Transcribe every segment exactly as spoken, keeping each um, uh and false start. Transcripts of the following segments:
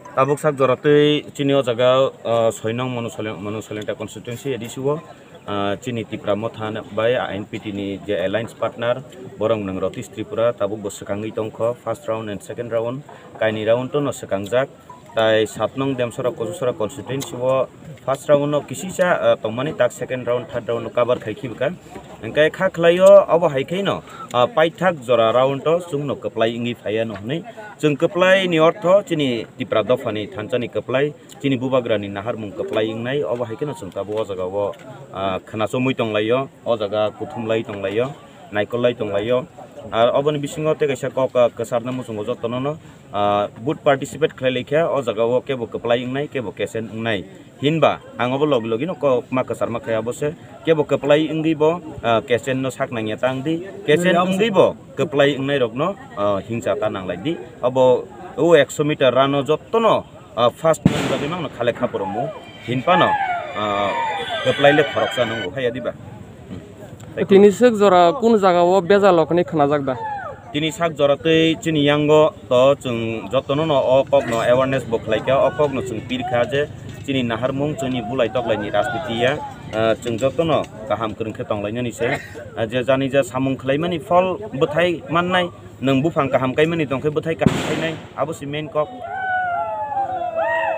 Tabuk sak jora twi chini o jaga, ah, soi nong Manu Solen-, Manu Solenta constituency A D C o, ah, chini Tipra Motha bai N P T ni je alliance partner, borok nwng Ratish Tripura, tabuk bo swkangwi tongkho first round and second round, kaini round no swkangjak. Tai sat nong Demsora Kochusora constituency o first round no kisisa, ah, tongmani, tak second round, third round no cover khai khibwkha. Hwnkhe kha khlaio, obo hai khe no, ah, paithak jora round o chwngno kwplai wngwi phaiya no hwnwi. Chwng kwplai ni ortho chini Tipra dophani thansa ni kwplai, chini bubagra ni naharmung kwplai wngnai, obo hai khe no chwng tabuk o jaga o, ah, khwnaso mui tonglaio, o jaga kuthum lai tonglaio, naikol lai tonglaio. Ar oboni bisingo tei kaisa kok, ah, kwcharna muchungo jotono no, ah, vote participate khlai laikha, o jaga o kebo kwplai wngnai, kebo kesen wngnai. Hinba ang obo logi logi no kok ma kwcharma khai abo se, kebo kwplai wngwi bo, ah, kesen no sak nangya ta wngdi, kesen wngwi bo kwplai wngnai rok no, ah, hingsa ta nanglai di. Abo o ekso meter run o jotono, ah, first man bagwi mangno khale kha poromu, hinphano, ah, kwplai le khoroksa nungo hai ya diba? Hmm. Tini swk jora kun jaga o bejal rok hinwi khwnajak da? Tini sak jora twi chini yango to chwng jotono no o kok no awareness bo khlai kha, o kok no chwng pir kha je chini naharmung chwngni bulai toklai ni rajniti ya, ah, chwng jotono kaham kwrwng khe tonglainani se, ah, je jani je samung khlaimani phol bwthai mannai, nwng buphang kaham kaimani tongkhe bwthai kaham khainai, abo se main kok.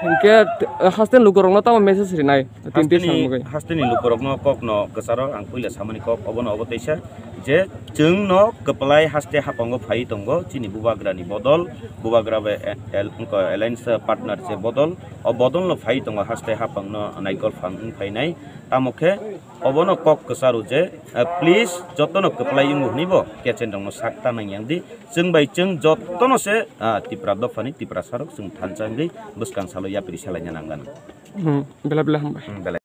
Hinkhe, eh, haste lukurokno tamo message rinai? Tini hasteni, sal mugwi. Hasteni lukurokno kokno kwcharo ang puila samani kok obono obo teisa je chwngno kwplai haste hapango phai tongo chini bubagrani bodol, bubagra bai el-, el-, wngkha alliance partner se bodol, o bodolno phai tongo haste hapangno naikol phang wng phainai. Tamo khe obono kok kwcharo je, eh, please jotono kwplai wngo hwnwi bo kechenrokno sak ta nang yang di. Chwng bai chwng jotono se, ah, Tipra dophani Tiprasarok chwng thansa wngwi bwskang salo yapri salaina nang gana. Hmm, belai belai hambai. Hmm, belai.